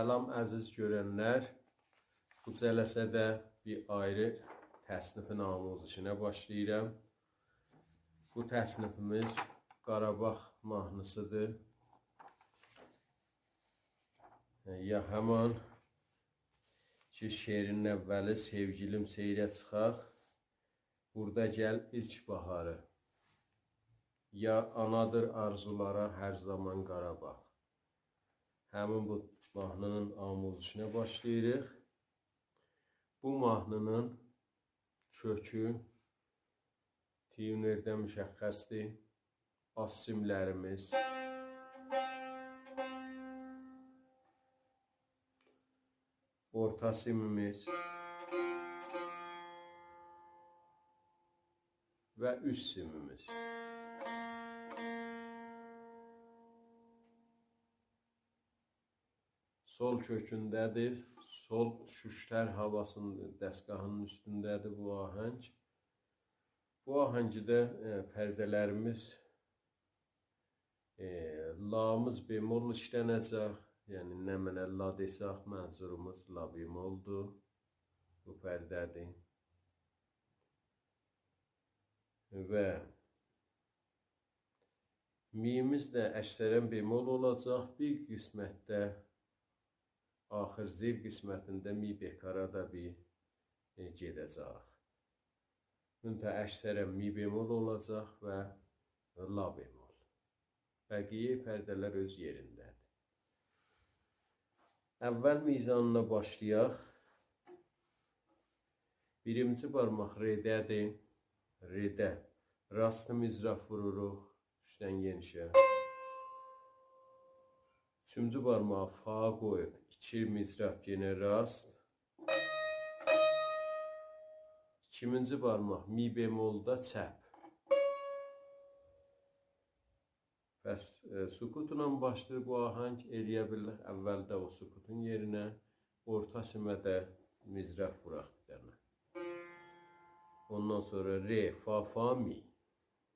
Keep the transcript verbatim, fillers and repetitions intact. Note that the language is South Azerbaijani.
سلام عزیز گؤرنلر. بو جلسه‌ده بیر آیری تصنیفین آموزشینه باشلاییرام. بو تصنیفیمیز قاراباغ ماهنی‌سیدیر. یا همان کی، شعرین اوّلی «سئوگیلیم سئیره چیخاق، بورادا گل ایلک باهاری»، یا «آنادیر آرزولارا هر زامان قاراباغ». همین بو ماهنی‌نین آموزشینه باشلاییریق. بو ماهنی‌نین کؤکو تیونرده مشخصدیر. آلت سیملریمیز، اورتا سیمیمیز و اوست سیمیمیز. سول کؤکونده‌دیر. سول شوشتر هاواسینین، دستگاهینین اوستونده‌دیر بو آهنگ. بو آهنگده، ائ، پرده‌لریمیز، ائ، لامیز بمل ایشلنه‌جک. یعنی نمنه لا دئسک، منظوروموز لا بملدور. بو پرده‌دیر. و می‌میز ده اکثراً بمل اولاجاق. بیر قسمتده آخیر زیل قسمتینده می بکارا دا بیر، ائ، گئده‌جک. منتها اکثراً می بمل اولاجاق و لا بمل. بقیه پرده‌لر اؤز یئرینده‌دیر. اول میزانینا باشلایاق. بیرینجی بارماق رئده‌دیر. رئده راست مضراب ووروروق اوستدن یئنیشه. اوچونجو بارماغی فا قویوب ایکی مضراب یئنه راست. ایکینجی بارماق می بملدا چپ. پس، ائ، سکوتلا باشلاییر بو آهنگ، ائلیه بیلیریک اولده او سکوتون یئرینه اورتا سیمه ده مضراب ووراق بیر دنه. اوندان سونرا ر، فا، فا، می.